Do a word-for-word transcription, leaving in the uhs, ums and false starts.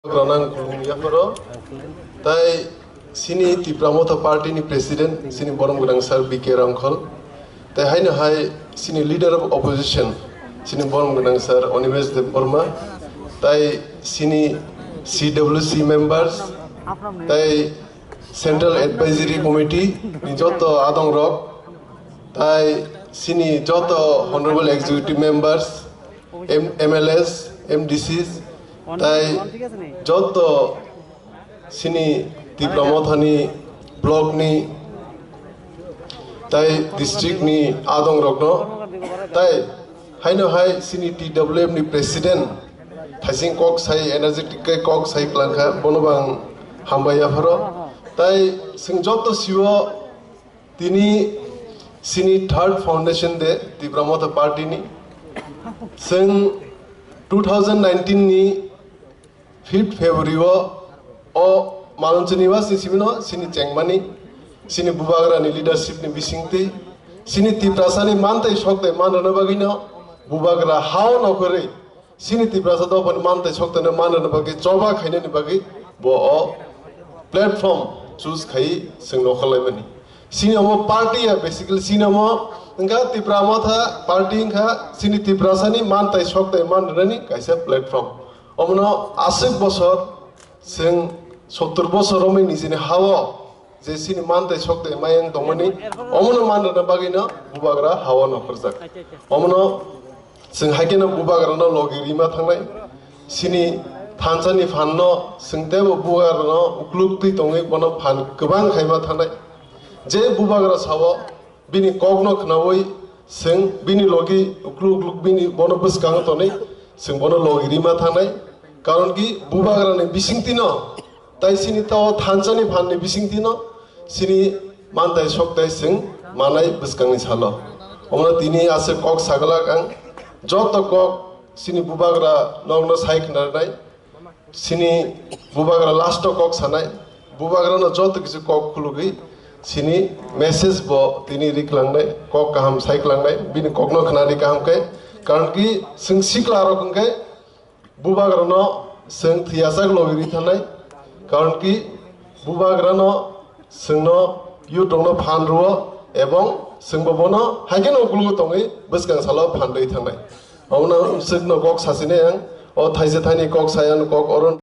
Ranang khulum yapharo. Tai sini Tipra Motha Party ni President, sini borom gwnang sir B K Rongkhol. Tai haino hai sini Leader of Opposition, sini borom gwnang sir Animesh Debbarma. Tai sini C W C members, tai Central Advisory Committee ni joto adong rok, tai sini joto Honorable Executive Members, M-, M L As, M D Cs, tai joto sini Tipra Mothani block ni tai district ni adong rokno, tai haino hai sini T W F ni President thaising kok sai, energetic khe kok sai klangkha, bono bang hambai yapharo. Tai sing joto siwo tini sini third foundation day Tipra Motha Party ni. Sing two thousand nineteen ni fifth February o, o Malonchani was ni sibino sini chengmani, sini bubagrani leadership ni bisingtwi, sini Tiprasani mantai soktai manrwna bagwino bubagra hao nokhorwi sini Tiprasa dophani mantai soktaino manrwna bagwi choba khainani bagwi bo o platform choose khai chwng nokhorlaimani. Sini omo party ya, basically sini omo wngkha Tipra Motha party wngkha sini Tiprasani mantai soktai manrwnani kaisa platform. Omono aswk bosor, chwng sottor bosor romwi nijini hao je sini mantai soktai mayang tongmani, omono manrwna bagwino bubagra hao nokhorjak. Omono chwng hai kheno bubagrano logi rima thangnai, sini thansani phanno chwng teibo bubagrano ukluk twi tongwi bono phan kwbang khaima thangnai. Je bubagra sao, bini kokno khnaui chwng bini logi ukluk ukluk bini bono bwskango tonwi chwng bono logi rima thangnai. Karon ki bubagrani bisingtwino tai sini tao thansani phanni bisingtwino sini mantai soktai chwng manai bwskangni salo. Omono tini aswk kok saglak ang, joto kok sini bubagra nokno sai khnarnai. Sini bubagra last o kok sanai, bubagrano joto kisu kok khulugwi sini message bo tini riklangnai, kok kaham saiklangnai, bini kokno khnari kaham khe, karon ki chwng sikla rok hwnkhe bubagrano chwng thwiyasak logi ri thanai, karon ki bubagrano chwngno youth rokno phan rwo, ebong chwngbo bono hai kheno uklogo tongwi bwskang salo phan rwi thanai. Omono chwkno kok sasine ang, o thaisa thaini kok sayang kok oro